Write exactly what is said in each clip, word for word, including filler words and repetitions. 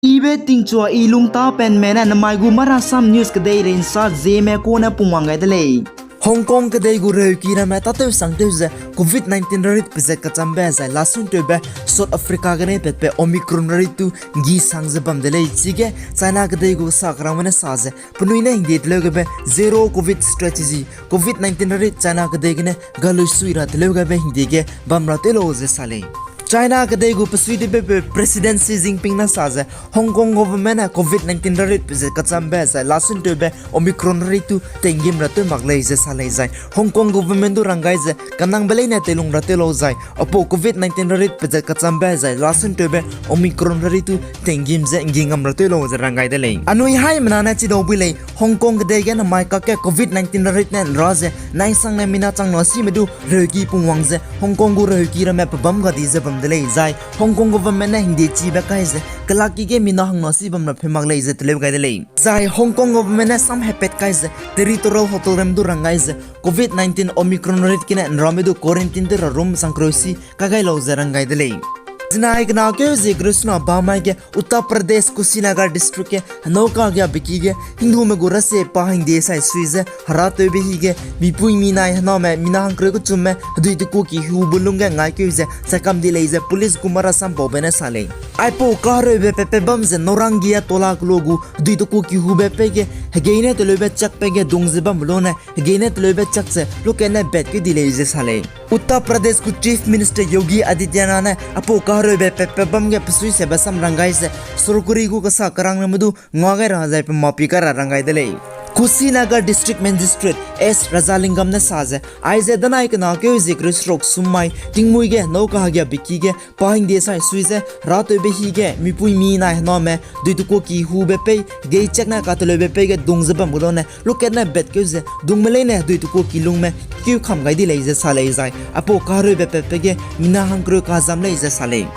Ibe tingchua i lungtapenme ne namai gu Marasam News kedeirei nsa Zeme kune pungwang gai de lei. Hong Kong kedei gu reuki ramme tâtew sangtew ze Covid nineteen rarit pezat kachambe zai lasungtewbe South Africa gene patbe Omicron rarit tu nggi sang ze bam de lei. Chige China kedei gu sakrangme ne sa ze penui ne hingde teleu gaibe Zero Covid Strategy, Covid nineteen rarit China kedei gene galui sui ra teleu gaibe hingde ge bam ra tew lau ze sa lei. China kedei gu pesui tewbepeu President Xi Jinping ne sa ze Hong Kong government ne Covid nineteen rarit pezat kachambe zai lasungtewbe Omicron rarit tu tenggim ra tew mak lei ze sa lei zai Hong Kong government du rang gai ze kanangbe leine teilung ra tew lau zai aipau Covid nineteen rarit pezat kachambe zai lasungtewbe Omicron rarit tu tenggim ze nggi ngam ra tew lau ze rang gai de lei. Anui haimena ne chidau bui lei, Hong Kong kedei ge namai kakge Covid nineteen rarit ne nra ze naisangne mina chang na sime du reuki pungwang ze Hong Kong gu reuki ramme pebâm gadi ze bam de lei zai Hong Kong government ne hingde chibe kai ze kelak ki ge mina hang na si bam ra pheu mak lei ze teleu gai de lei. Zai Hong Kong government ne samhepat kai ze territorial hotel ramme du rang gai ze Covid nineteen Omicron rarit gene nrame du quarantine tew ra room sangkreu si kai gai lau ze rang gai de lei. Zinai kena keu zie kereu sena bamai ge Uttar Pradesh Kushinagar district ge henau kagiabe ki ge Hindume gu rasie pa hingde sai sui ze herâtewbe hi ge mipui minai hename mina hangkereu kechumme hedui tekuaki hube lungge ngaikeu ze chakam di lei ze police gu Marasam paube ne sa lei. Aipau kahereube patbe bam ze Narangiya Tola kelo gu hedui tekuaki hube pei ge hegeine teleube chakpei ge dung ze bambe lune hegeine teleube chak ze lukatne bat keu di lei ze sa lei. Uttar Pradesh gu Chief Minister Yogi Adityanath ne aipau kahereube patbe bam ge pesui sebe sam rang gai ze sorkari gu kasa kerang ramme du nga gai ra zai pe mapi kai ra rang gai de lei. Kushinagar District Magistrate S Rajalingam ne sa ze aize danai kena keu zie kereu seruk sum mai tingmuî ge henau kagiabe ki ge pa hingde sai sui ze herâtewbe hi ge mipui minai hename hedui tekuaki hube pei hegei chakne kateleube pei ge dung ze bam gu lune lukatne bat keu ze dungme leine hedui tekuaki lungme keu kam gai di lei ze sa lei zai aipau kahereube patbe ge mina hangkereu kazam lei ze sa lei.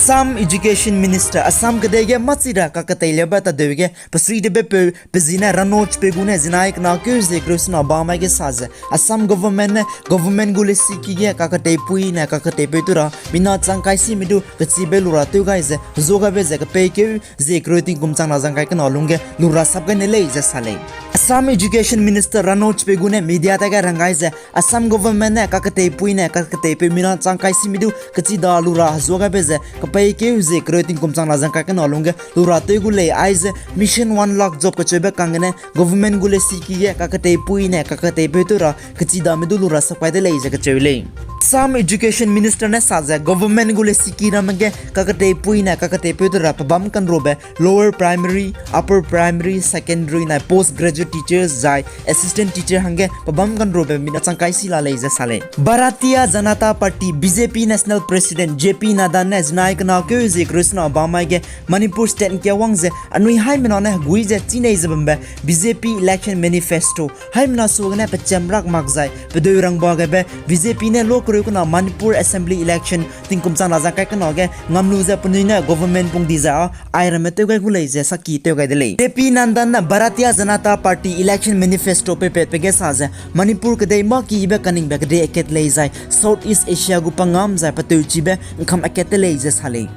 Assam Education Minister, Assam kedei ge mâchi ra kaketeileube tadeu ge pesui tewbepeu pe zi ne Ranoj Pegu ne zinai kena keu zie kereu sena bamai ge sa ze Assam government ne government gu lesiki ge kaketeipui ne kaketeipeu tew ra mina chang kai sime du kechibe lu ra tew gai ze hezuagaibe ze kepeikeu zie kereu tingkum chang na zang kai kena lungge lu ra sap gai ne lei ze sa lei. Assam Education Minister Ranoj Pegu ne media dage rang gai ze Assam government ne kaketeipui ne kaketeipeu mina chang kai sime du kechida lu ra hezuagaibe ze kepeikeu zie kereu tingkum chang na zang kai kena lungge lu ra tew gu lei. Aize Mission One Lakh Job kacheube kang gene government gu lesiki ge kaketeipui ne kaketeipeu tew ra kechidame du lu ra sap kai de lei ze kacheu lei. Assam Education Minister ne sa ze government gu lesiki ramme ge kaketeipui ne kaketeipeu tew ra pebâm kanrobe lower primary, upper primary, secondary nai post graduate teachers zai assistant teacher hangge pebâm kanrobe mina chang kai si la lei ze sa lei. Bharatiya Janata Party, B J P National President J P Nadda ne zinai kena keu zie kereu sena bamai ge Manipur State ngkia wang ze anui haimena ne hegui ze chî nei ze bambe B J P Election Manifesto haimena suagene pecham rak mak zai pedeu rangba gaibe B J P ne lokereu kena Manipur Assembly Election tingkum chang na zang kai kena ge ngam lu ze penui ne government pung di zai â airamme tew gai gu lei ze saki tew gai de lei. J P Nadda ne Bharatiya Janata Party Election Manifesto peipatbe ge sa ze Manipur kedei mâ kibe kaningbe kedei akat lei zai South East Asia gu pangam zai peteuchibe ngkam akat de lei ze sa lei.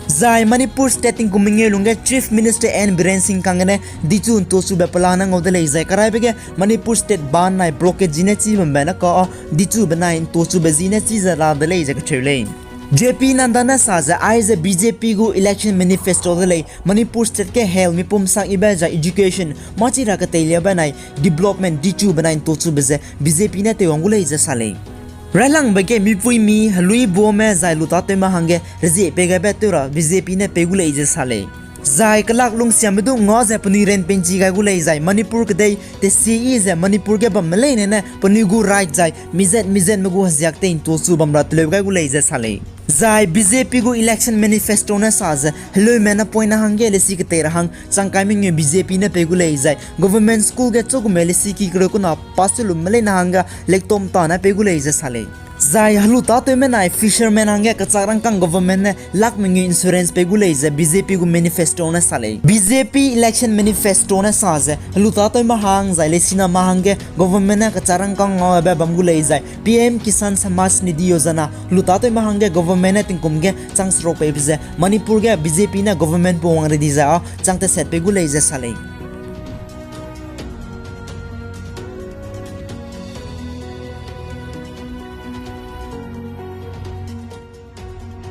Zai Manipur State tingkum mengeu lungge Chief Minister N Biren Singh kang gene dichu ntochube pelane ngau de lei zai karaibe ge Manipur State bandh nai blockade zi ne chî bambe ne ka â dichu benai ntochube zi ne chî ze la de lei ze kacheu lei. J P Nadda ne sa ze aize B J P gu election manifesto de lei Manipur State ge health mipum sak ibe zai education mâchi ra keteiliabe nai development dichu benai ntochube ze B J P ne teiwang gu lei ze sa lei. Railangbe ge mipuimi heluibuame zai lu tâtewme hangge rezie pei gaibe tew ra B J P ne pei gu lei ze sa lei. Zai kelak lungsiame du nga ze penui ranpenchi gai gu lei zai Manipur kedei tesiyi ze Manipur ge bamme leine ne penui gu right zai mizat mizatme gu heziak tei ntochu bam ra teleu gai gu lei ze sa lei. Zai B J P gu election manifesto ne sa ze heleume ne point na hangge lesi ketei ra hang changkai mengeu B J P ne pei gu lei zai government school ge chugume lesiki kereu kuna pass tew lumme leine hangge lektom tane pei gu lei ze sa lei. Zai helu tâtewme nai fisherman hangge kechak rangkâng government ne lakh mengeu insurance pei gu lei ze B J P gu manifesto ne sa lei. B J P election manifesto ne sa ze helu tâtewme hang zai lesiname hangge government ne kechak rangkâng ngaube bam gu lei zai P M Kisan Samman Nidhi Yojana helu tâtewme hangge government ne tingkum ge chang seruk peibe ze Manipur ge B J P ne government pungwang ready zai â chang teset pei gu lei ze sa lei.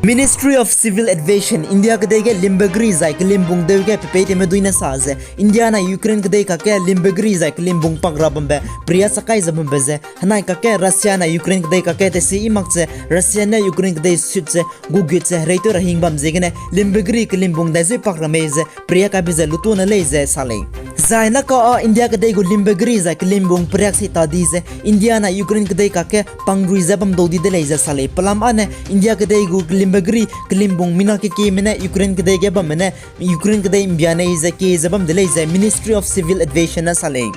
Ministry of Civil Aviation India kedei ge limbe geri zai kelimbung deu ge pepeitewme dui ne sa ze, India nai Ukraine kedei kakge limbe geri zai kelimbung pak ra bambe peria chakai ze bambe ze, henai kakge Russia nai Ukraine kedei kakge tesi i mak ze Russia ne Ukraine kedei sut ze gu gut ze hereitew ra hing bam ziegene limbe geri kelimbung dai zui pak ra mei ze peria kaibe ze lutuâne lei ze sa lei. Zai naka â India kedei gu limbe geri zai kelimbung periak sei ta di ze India nai Ukraine kedei kakge pangrui ze bam dau di de lei ze sa lei. Pelam âne India kedei gu limbe geri kelimbung mina kekieme ne Ukraine kedei ge bamme ne Ukraine kedei mbia nei ze kie ze bam de lei ze Ministry of Civil Aviation ne sa lei.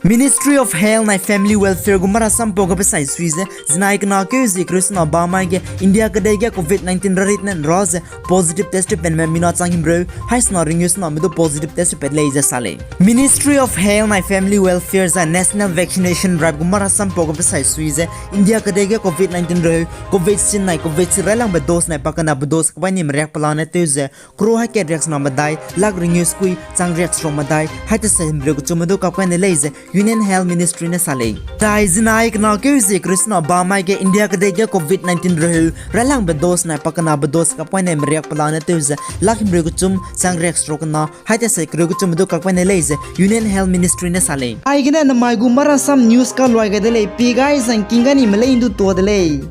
Ministry of Health nai Family Welfare gu marasampau ge pe sai sui ze, zinai kena keu zie kereu sena ba mai ge India kedei ge covid nineteen rarit ne nra ze positive test penme mina chang himreu, hai sena ringeu sename du positive test pat lei ze sa lei. Ministry of Health nai Family Welfare zai National Vaccination Drive gu marasampau ge pe sai sui ze, India kedei ge covid nineteen reheu, Covaxin nai Covaxin railangbe dose nai pakenabe dose kabai ni meriak pelane tew ze, crore hai kat riak sena medai, lakh ringeu sekui, chang riak seruk medai, hai tese himreu kechumme du kapkai ne lei ze Union Health Ministry ne sa lei. Zai zinai kena keu zie kereu sena ba mai ge India kedei ge covid nineteen reheu, railangbe dose nai pakenabe dose kabai ni meriak pelane tew ze, lakh himreu kechum, chang riak seruk kena, hai tese kereu kechumme du kapkai ne lei ze Union Health Ministry ne sa lei. Aigene namai gu marasam news kaluai gai de lei, pi gai zangking gai nime lei ndu tuâ de lei.